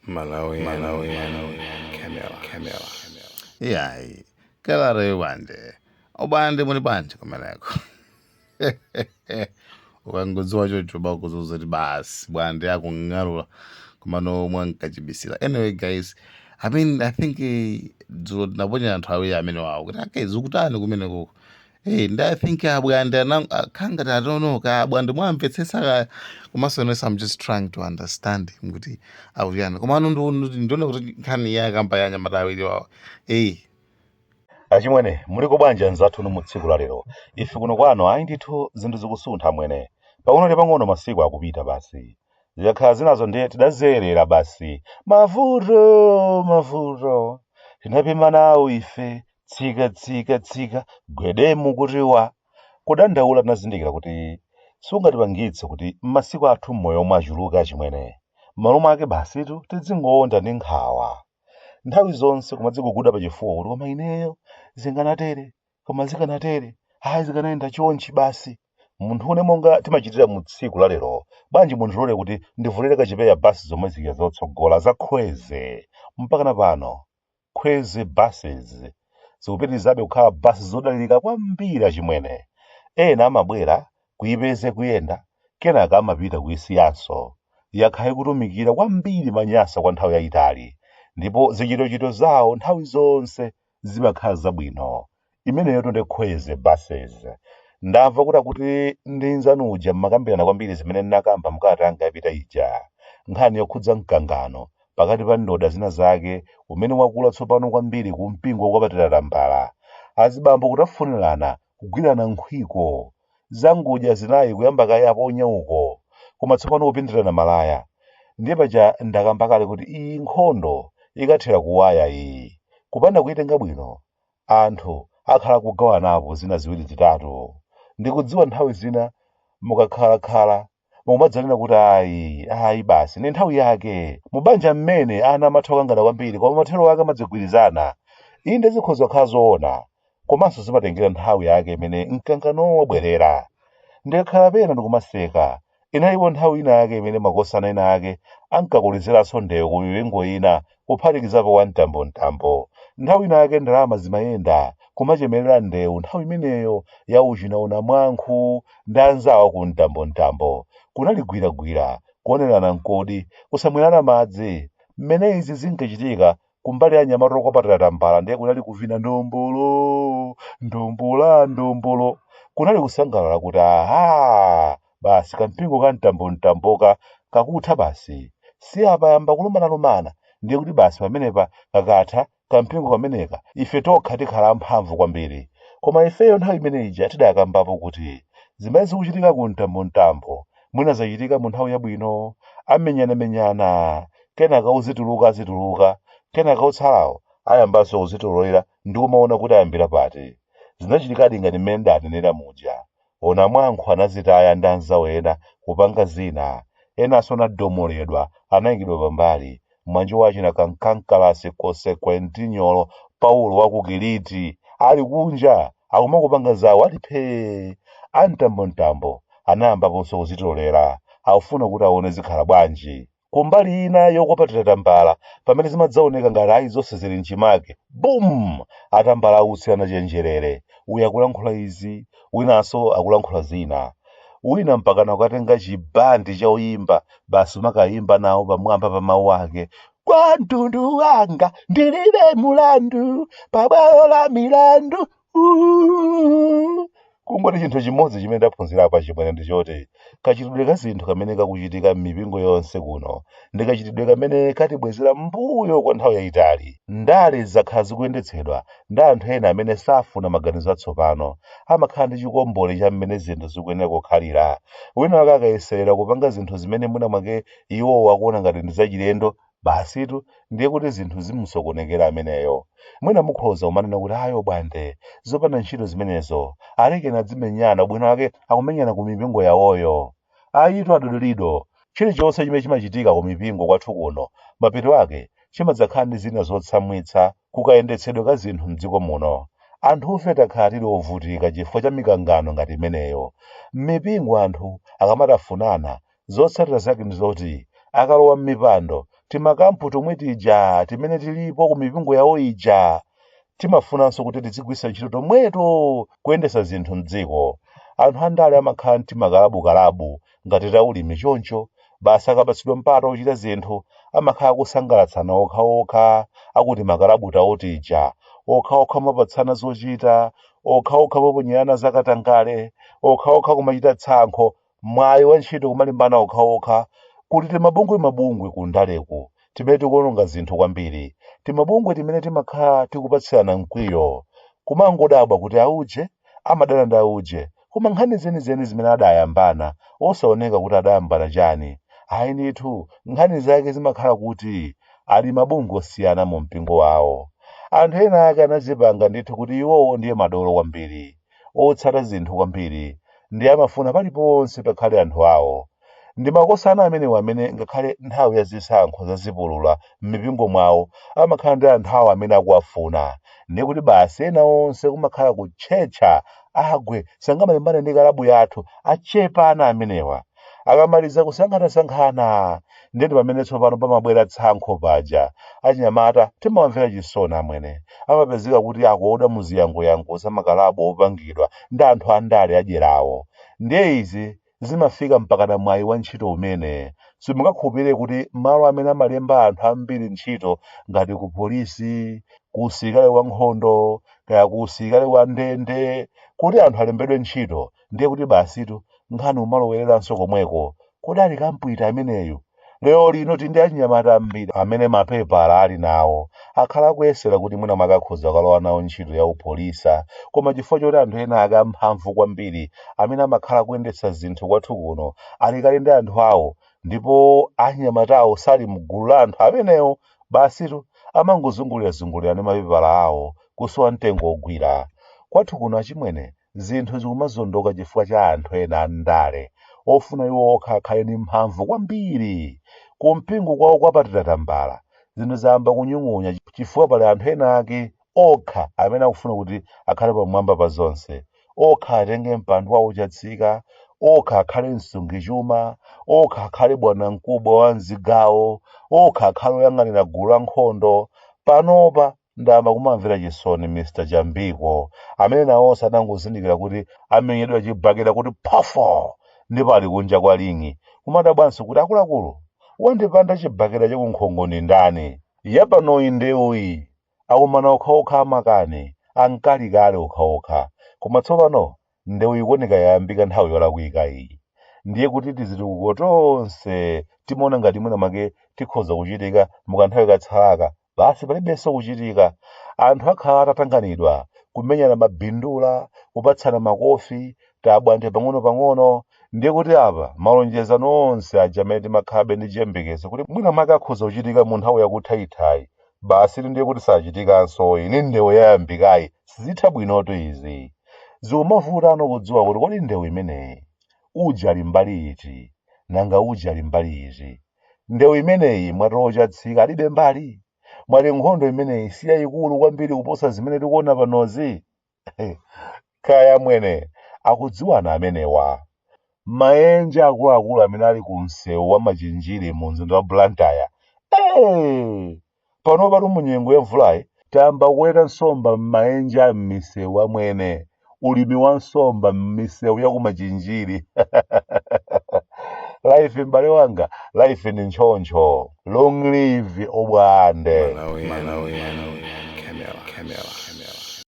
Malawi, Malawi, Camera, Camera. Iyayi, kalare bwande. Obwande muli bwanji kumeneko. Ukangodziwa chocho bakuzuza kuti basi bwande akung'alula kumano mwankachibisira. Anyway guys, I mean, I think dzulo tinaponya anthu awiri amene wawo kuti okay, zikutani kumeneko. Hey, ndi I think abwande khangati atonoka abwande mwamvetsetsa kaya komanso inenso I'm just trying to understand him kuti akutiyani komano ndione kuti nkhani iye akamba ya anyamata awiri wawo. Hey. Achimwene, muliko bwanji anzathu mu tsiku la lero? Ife kuno kwano ayi ndithu, zinthu zikusuntha amwene. Pang'ono ndi pang'ono masiku akupita basi. Zikakhala zinazo ndiye tidazerera basi. Mavuto, mavuto. Tinapima nawo ife, tsika, tsika, tsika, gwedemu kuti wa. Kudandaula tinazindikira kuti sungatipangitse kuti masiku athu m'moyo omwe achuluka achimwene. M'malo mwake basitu tidzingoonda ndi nkhawa. Nthawi zonse kumadziguguda pachifuwa kuti koma ineyo zinganatere, koma zikanatere, ayi zikanayenda chonchi basi. Munthu une monga timachitira mu tsiku la lero, bwanji mundilole kuti ndivulire kachipeya basi zomwe zija zotsogola za Khweze. Mpakana pano Khweze buses zikupitirizabe kukhala basi zodalirika kwambiri achimwene. Ena amabwera kuyipeze kuyenda, kenaka amapita kuyisiyanso. Yakhala ikutumikira kwambiri manyasa kwa nthawi yayitali, ndipo zichitochito zawo nthawi zonse zimakhala zabwino. Imeneyo ndi Khweze buses. Ndamva kuti akuti ndi nzanu uja mmakambirana kwambiri zimene ndinakamba mkalata yanga yapita ija, nkhani yokhudza mkangano pakati pa ndoda zina zake umene wakula tsopano kwambiri ku mpingo wokwapatira tambala. Azibambo kutafunirana kugwirana nkhwiko za ngodya zinayi kuyamba kaye aponya uko, koma tsopano kupindirana malaya. Ndiye paja ndakamba kale kuti iyi nkhondo ikathera kuwaya iyi. Kupanda kuyitenga bwino, anthu akhala kugawanapo zina ziwiri zitatu. Ndikudziwa nthawi zina mukakhalakhala mumadzanena kuti ayi, ayi basi, ndi nthawi yake. Mubanja mmene ana amatha kukangana kwambiri, koma mathero ake amadzigwirizana. Inde zikhoza kukhala zoona, komanso zimatengera nthawi yake imene mkanganowo wabwerera. Ndikakhala pena ndikumaseka. Inalipo nthawi ina yake imene makosana ena ake ankakuliziranso ndewu ku mipingo ina, kuphatikizapo wa mtambomtambo. Nthawi ina yake ndalama zimayenda kumachemerera ndewu nthawi imeneyo ya uchinaona mwankhu ndi anzawo ku mtambomtambo. Kunali gwiragwira, kuonerana mkodi, kusamwirana madzi. Mmene izi zinkachitika kumbali ya anyamata okwapatira tambala ndiye kunali kuvina ndombolo, ndombola, ndombolo. Kunali kusangalala kuti aha, basi kampingo ka mtambomtamboka kakutha basi. Si apa yamba kulumanalumana, ndiye kuti basi pamenepa kakatha kampingo kameneka, ife tokha tikhala amphamvu kwambiri. Koma ifeyo nthawi imene ija tidakambapo kuti zimene zikuchitika ku mtambomtambo mwina zachitika mu nthawi yabwino, amenyanamenyana, kenaka uzituluka azituluka, kenaka otsalawo ayambanso kuzitolera ndi kumaona kuti ayambira pati. Zinachitikadi ngati mmene ndanenera muja. Ona mwankhu anazitaya ndi anzawo ena kupanga zina. Enanso anadomoledwa, anayikidwa pambali. Mwanje wachina kankankalasi konsekwentinyolo Paulo wa ku Kiliti ali kunja akumakupanga zawo ali phee. Amtambomtambo anayambaponso kuzitolera, akufuna kuti aone zikhala bwanji. Kumbali ina yokwapatira tambala, pamene zimadzaoneka ngati ayi zonse zili mchimake, boom! Atambala autsi anachenjerere. Uyu akulankhula izi, winanso akulankhula zina. Wina mpakana kukatenga chibandi cha oyimba, basi umakayimba nawo pamwamba pa mawu ake. Kwa mtundu wanga ndilibe mulandu, pabwalo la milandu. Kungoti chinthu chimodzi chimene ndaphunzira apa chimwene ndi choti kachitidwe ka zinthu kamene kakuchitika m'mipingo yonse kuno ndi kachitidwe kamene katibwezera mbuyo kwa nthawi yayitali. Ndale zakhala zikuyendetsedwa ndi anthu ena amene safuna maganizo atsopano, amakhala ndi chikombole cha mmene zinthu zikuyenera kukhalira. Wina wake akayeserera kupanga zinthu zimene mwina mwake iwowo akuona ngati ndi zachilendo, basitu ndiye kuti zinthu zimusokonekera ameneyo. Mwina mukhoza kumanena kuti ayo bwande, zopanda ntchito zimenezo, alekeni adzimenyana, ubwino wake akumenyana ku mipingo yawoyo. Ayitu adodolido, chilichonse chimene chimachitika ku mipingo kwathu kuno, mapeto ake chimadzakhala ndi zina zotsamwitsa kukayendetsedwe ka zinthu mdziko muno. Anthufe takhala tili ovutika chifukwa cha mikangano ngati imeneyo. M'mipingo anthu akamatafunana, zotsatira zake ndi zoti akalowa m'mipando Timakampu tomwe tija timene tilipo ku mipingo yawo ija timafunanso kuti tizigwiritsa ntchito tomweto kuyendetsa zinthu m'dziko. Anthu andale amakhala ndi timakalabukalabu ngati taulimi choncho, basi akapatsidwa mpata wochita zinthu amakhala akusangalatsana okhaokha akuti makalabu tawo tija, okhaokha amapatsana zochita, okhaokha amaponyerana zakatangale, okhaokha kumachita tsankho, mwayi wa ntchito kumalimbana okhaokha. Kuli timabungwemabungwe ku ndaleku timene tikuononga zinthu kwambiri, timabungwe timene timakhala tikupatsirana mkwiyo, kumangodabwa kuti auje amadana ndi auje, koma nkhani zenizeni zimene adayambana osaoneka kuti adayambana chani. Ayi ndithu, nkhani zake zimakhala kuti ali mabungwe osiyana mu mpingo wawo. Anthu ena ake anazipanga ndithu kuti iwowo ndiye madolo kwambiri, otsata zinthu kwambiri, ndiye amafuna paliponse pakhale anthu awo. Ndi makosana amenewa amene ngakhale nthawi ya zisankho zazipulula m'mipingo mwawo amakhala ndi anthu awo amene akuwafuna, ndiye kuti basi ena onse kumakhala kutchetcha, agwe sangamalimbane ndi kalabu yathu, achepa ana amenewa. Akamaliza kusankhanasankhana ndiye ndi pamene tsopano pamabwera tsankho paja. Achinyamata timawamvera chisoni amwene, amapezeka kuti akuoda muziyangoyango za makalabu opangidwa ndi anthu andale adyerawo. Ndiye izi zimafika mpakana mwayi wa ntchito umene simungakhulupirire kuti malo amene amalemba anthu ambiri ntchito ngati ku polisi, ku usilikali wa nkhondo, kaya ku usilikali wa ndende, kuti anthu alembedwe ntchito, ndiye kuti basitu nkhani umalowereranso komweko. Kodi ali kampwita ameneyu? Lero lino tili ndi achinyamata ambiri amene mapepala ali nawo akhala akuyesera kuti mwina mwake akhoza kukalowa nawo ntchito ya upolisa, koma chifukwa choti anthu ena ake amphamvu kwambiri amene amakhala kuyendetsa zinthu kwathu kuno ali kale ndi anthu awo, ndipo achinyamatawo sali mgulu la anthu amenewo, basitu amangozungulirazungulira ndi mapepala awo kusowa mtengo wogwira. Kwathu kuno achimwene zinthu zikumazondoka chifukwa cha anthu ena andale ofuna iwo okha akhale ndi mphamvu kwambiri. Ku mpingo kwawo kwapatira tambala zinthu zayamba kunyung'unya chifukwa pali anthu ena ake okha amene akufuna kuti akhale pamwamba pa zonse, okha atenge mpando wawo chatsika, okha akhale msungichuma, okha akhale bwanamkubwa wa mzigawo, okha akhale oyang'anira gulu la nkhondo. Panopa ndayamba kumamvera chisoni Mr. Chambiko amene nawonso anangozindikira kuti amenyedwa chibakera kuti phofo ndipo ali kunja kwa lingi, kumadabwanso kuti akuluakulu wandipanda chibakera chakunkhongo ndi ndani? Yapanoyi ndewuyi akumana okhaokha amakani ankalikale okhaokha, koma tsopano ndewu ikuoneka yayambika nthawi yolakwika iyi. Ndiye kuti tizitukuko tonse timaona ngati mwina mwake tikhoza kuchitika mukanthawi katsalaka, basi palibenso kuchitika. Anthu akhala atatanganidwa kumenyana mabindula, kupatsana makofi, tabwante pang'ono-pang'ono. Ndiye kuti apa malonjezano onse aja amene timakhalabe ndi chiyembekezo kuti mwina mwake akhoza kuchitika mu nthawi yakuthaithayi, basi ndiye kuti sachitikanso. Ini ndewu yayambikayi sizitha bwinotu izi. Zikumavuta ano kudziwa kuti kodi ndewu imeneyi uja ali mbali iti, nanga uja ali mbali iti. Ndewu imeneyi mwati Chatsika alibe mbali, mwati nkhondo imeneyi si yayikulu kwambiri kuposa zimene tikuona panozi. Kaya mwene akudziwana amenewa. Maenje akuluakulu amene ali ku msewu wa Machinjiri mu mzinda wa Blantyre, hey! Pano patu mu nyengo ya mvulayi tayamba kuweta nsomba m'maenje a m'misewu amwene, ulimi wa nsomba m'misewu ya ku Machinjiri. Life m'bale wanga, life ndi ntchoncho. Long live Obwande. Malawi, Malawi, Camera, Camera.